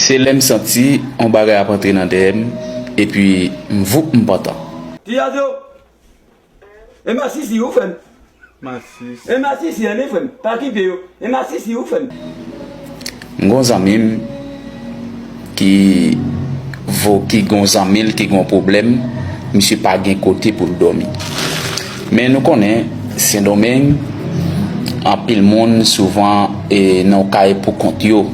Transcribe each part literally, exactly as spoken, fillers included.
Se lè m santi yon bagay ap antre nan dèyè m, epi m voup m pantan. Ti Azyo, e masisi ou frè m. Masisi. E masisi an nen frè m. Pa kipe yo. E masisi ou frè m. M gon zanmi m ki vo ki gon zanmi l ki gon pwoblèm, misye pa gen kote pou l dòmi. Men nou konnen Sendomeng, anpil moun souvan e nan kay pou kont yo.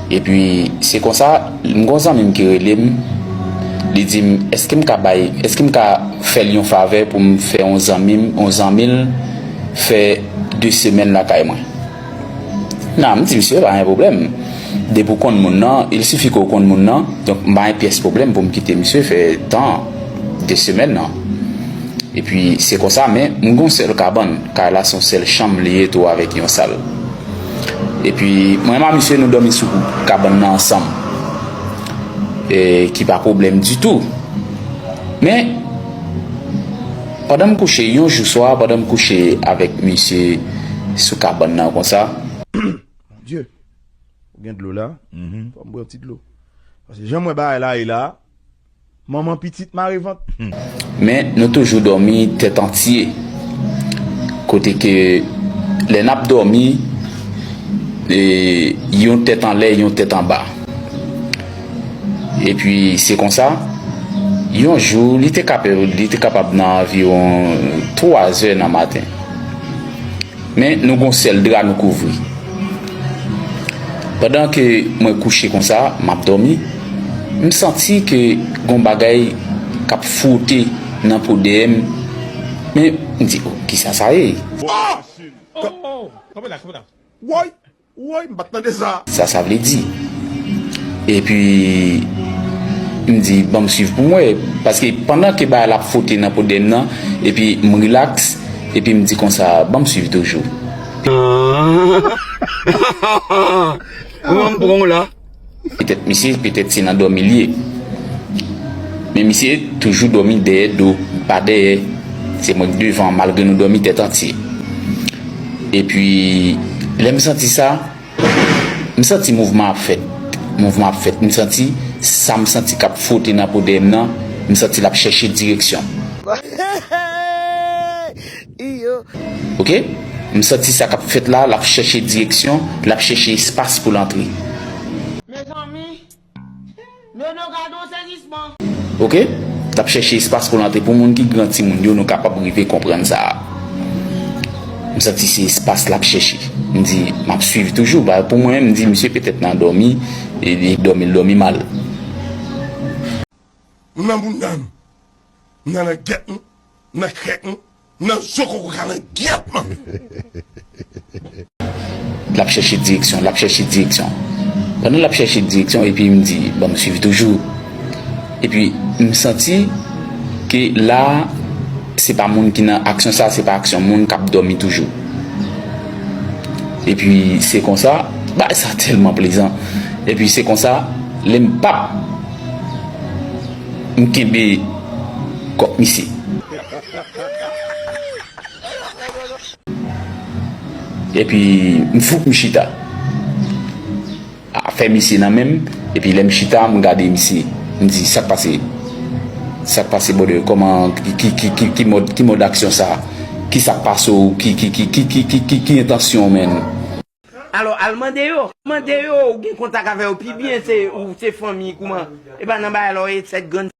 Epi se konsa, m gon zanmi m ki rele m, li di m, èske m ka bay, èske m ka fè l yon favè pou m fè yon zanmi m, yon zanmi l fè de semèn lakay mwen. Nan, m di misye, pa gen pwoblèm. Depi w konn moun nan, il sifi ke w konn moun nan, donk m pa gen pyès pwoblèm pou m kite misye fè tan, de semèn nan. Epi se konsa, men m gon sèl kabann. Kay la se yon sèl chanm li ye tou avèk yon sal. Epi mwen m a misye nou dòmi sou kabann nan ansanm. E ki pa pwoblèm ditou. Men pandan m kouche, yon jou swa, pandan m kouche avèk misye sou kabann nan konsa. Bondye, ou gen dlo la? Fò m pran ti dlo. Paske jan m wè bagay la ye la, manman pitit mare vant. Men nou toujou dòmi tèt antye. Kote ke lè n ap dòmi, e, yon tèt anlè, yon tèt anba. Epi se konsa, yon jou, li te kapab, li te kapab nan anviwon twa zè nan maten. Men nou gon sèl dra nou kouvri. Pandan ke mwen kouche konsa, m ap dòmi, m santi ke gon bagay k ap fwote nan po dèyè m. Men m di, "Oh, kisa sa ye?" Oh! Oh, oh, kanpe la, kanpe la. Woy! Woy, m pa t tande sa. Sa sa vle di? Epi m di, "Ban m swiv pou m wè." Paske pandan ke bagay la ap fwote nan po dèyè m nan, epi m rilaks, epi m di konsa, "Ban m swiv toujou." Ou an pran w la. Petèt misye, petèt se nan dòmi l ye. Men misye toujou dòmi dèyè do, pa dèyè. Se mwen k devan, malgre nou dòmi tèt antye. Epi lè m santi sa, m santi mouvman ap fèt. Mouvman ap fèt. M santi sa m santi k ap fwote nan po dèyè m nan, m santi l ap chèche direksyon. Oke? M santi sa k ap fèt la, l ap chèche direksyon, l ap chèche espas pou l antre. Mezanmi, Nono, gade yon sezisman. Oke? L ap chèche espas pou l antre. Pou moun ki gran timoun yo, nou kapab rive konprann sa. M santi se espas l ap chèche. M di, "M ap swiv toujou." Ba, pou mwen, m di, "Misye petèt nan dòmi, e, e dòmi, l dòmi mal." Nou nan bounda nou. Nou nan gèt nou. Nan krèk nou. Nan zo koko kalangyèt man. L ap chèche direksyon, l ap chèche direksyon. Pandan l ap chèche direksyon, epi m di, "Ban m swiv toujou." Epi m santi ke la, se pa moun ki nan aksyon sa, se pa aksyon moun k ap dòmi toujou. Epi se konsa, bagay sa tèlman plezan. Epi se konsa, lè m pap, m kenbe kòk misye. Epi m foup m chita. Afè misye nan men m. Epi lè m chita, m gade misye. M di, "Sa k pase? Sa k pase, brother? Kòman, ki, ki, ki, ki, ki mòd, ki mòd aksyon sa? Ki sa k pase w? Ki, ki, ki entansyon w, menn?" Alò, al mande yo. Mande yo, ou gen kontak avè yo pi byen, se, ou se fanmi, kouman? E pa nan bagay la, w e sèt grenn